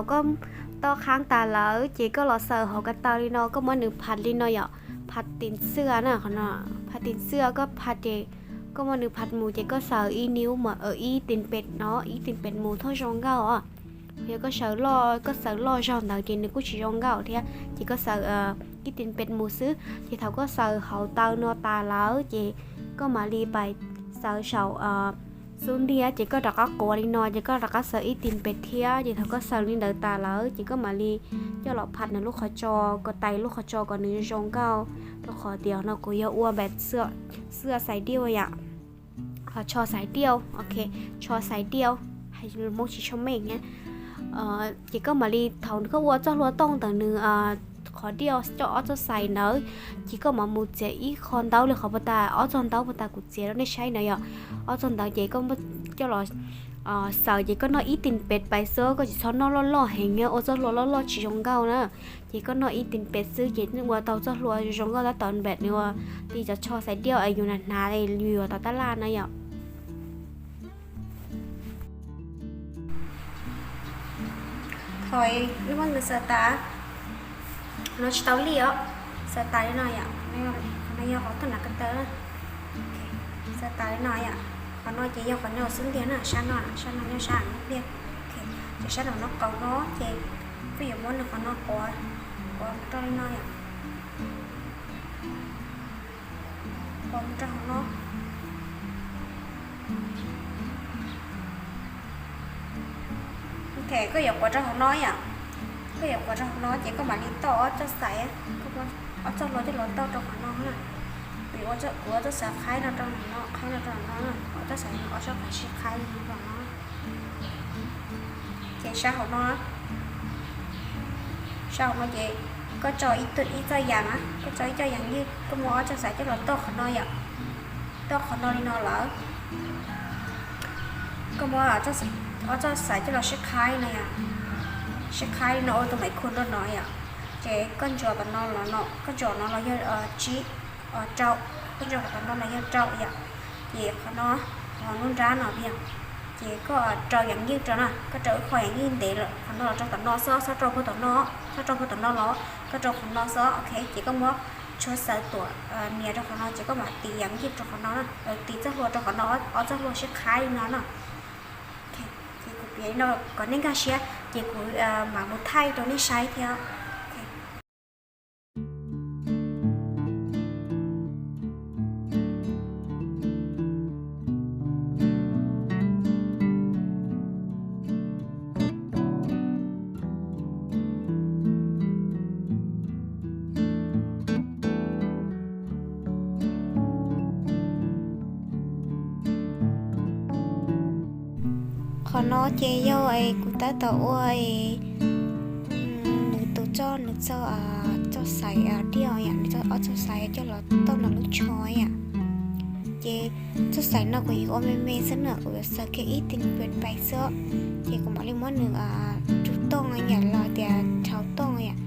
Koj toj khab tas lawm ces koj los xaws hauv ko taw li no, koj muab nws phaj li no yom, phaj tis xwb na, phaj tis xwb koj phaj ces koj muab nws phaj mus ces koj xaws ib niv, ib tis pes no, ib tis pes mus thiaj zoo nkauj os. Yog koj xaws loj, koj xaws loj zog ntawd ces nws kuj tsis zoo nkauj thiab, ces koj xaws ib tis pes mus xwb. Ces thaum koj xaws hauv taw no tas lawm ces koj mam li pais xaws saum xub ntiag, ces koj rov qab quav li no, ces koj rov qab xaws ib tis pes thiab. Ces thaum koj xaws li ntawd tas lawm ces koj mam li coj los phaj nws lub qhov tso, ko taw lub qhov tso kom nws zoo nkauj, rau qhov tias no kuv yog ua npam xwb xais diaj yom, tsho xais diaj, ok, tsho xais diaj, hais lus Hmoob tsis tsho meej na. Ces koj mam li thaum koj ua txoj hlua tooj ntawm nws qhov diaj coj ob txoj xais ntawd, ces koj mam mus txiav ib qho ntaub li qhov puag ta, ob txoj ntaub puag ta kuv txiav rau nej saib na yom. Ob txoj ntawd ces koj coj los xaws ces koj noj ib tis pes pais xwb, koj tsis txhob noj loj loj heev, ua txoj hlua loj loj tsis zoo nkauj na. Ces koj noj ib tis pes xwb ces nws ua tau txoj hlua zoo nkauj tab tom npam nws ua li cov tsho xais diaj es yus hnav hnav yus yuav tom tab laj na yom. Thaum wb muab nws xaws tas, no tsis tau lij os, xaws tas li no yom, no yog qhov tuaj nram ko taw, xaws tas li no yom. Qhov no ces yog qhov nyob xub ntiag na, sab no, sab no nyob sab ntiag, ces sab no no qaum no ces koj yuav muab nws qhov no quav, quav mus rau li no yom, quav mus rau hauv no. Koj yuav quav rau hauv no yom, koj yuav quav rau hauv no ces koj mam li toj ob txoj xais, ob txoj hlua coj los toj rau qhov no na. Kuv ua txoj xais qhaib no rau no, qhaib no rau no, ob txoj xais no ob txoj qhaib sib qhaib li no rau no. Ces sab hauv no, sab hauv no ces koj tso ib txoj yas na, koj tso ib txoj yas ywj, koj muab ob txoj xais coj los toj qhov no yom, toj qhov no li no lawm. Koj muab ob txoj xais coj los sib qhaib no yom, sib qhaib li no ua tus maim khu rau no yom. Ces koj ntsuas tom no los no, koj ntsuas no los yog tsib, rau, koj ntsuas tom no los yog rau yom. Ces qhov no, qhov lub nrab no yom, ces koj rau yas ywj rau na, koj rau ib qho yas ywj ntev lawm qhov no los rau tom no xwb, txhob rau puag tom no, txhob rau puag tom no los, koj rau qhov no xwb, ok. Ces koj muab tshuav xaws tuam nias rau qhov no ces koj mam tis yas ywj rau qhov no, tis txoj hlua rau qhov no, ob txoj hlua sib qhaib li no na. Ces kuv piav li no kom nej nkag siab ces kuv mam mus thaij rau nej saib thiab. Qhov no ces yog kuv tab tom ua nws tus txoj, nws txoj, txoj xais diaj yom, nws txoj ob txoj xais coj los toj nws lub tsho yom. Ces txoj xais no kuv yuav ua me me xwb na, kuv yuav xaws kiag ib tis pes pais xwb, ces kuv mam li muab nws rub tooj yom, los tias rhau tooj yom,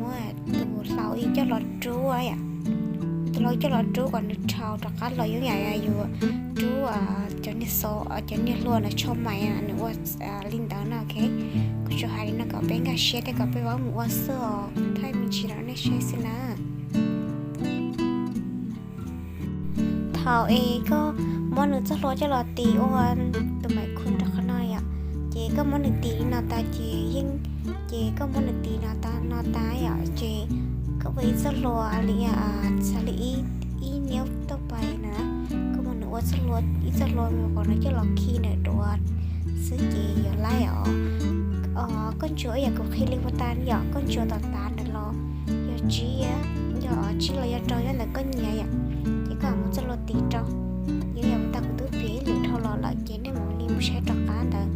muab tus hlau coj los rub yom, tus hlau coj los rub kom nws rhau rov qab los, yus yam yus rub cov niag xov, cov niag hlua na, tsho mais nws ua li ntawd no, ok. Kuv tsuas hais li no kom peb nkag siab thiab kom peb paub mus ua xwb os, thaij me ntsis rau nej saib xwb na. Thaum es koj muab nws txoj hlua coj los tis ua tus maim khu rau qhov no yom, ces koj muab nws tis li no tas ces yeej, ces koj muab nws tis no tas, no tas yom, ces koj ua ib txoj hlua li, xav li ib niab tuaj pais na, koj muab nws ua txoj hlua, ib txoj hlua me nyuam qhuav no coj los khi ntawm duav xwb ces yuav laib os. Koj ntsuas ib yam kuv qhia li puag ta yom, koj ntsuas tom tav ntawd los yog tsib, yog tsib los yog rau nyob ntawm koj nyiam yom, ces koj mam muab txoj hlua tis rau. Yog yam puag ta kuv twb piav ib lwm dhau los lawm ces nej mam li mus saib rov qab ntawd.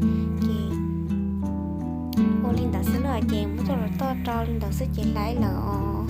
Ces ua li ntawd xwb na, ces muab txoj hlua toj rau li ntawd xwb ces laib lawm os.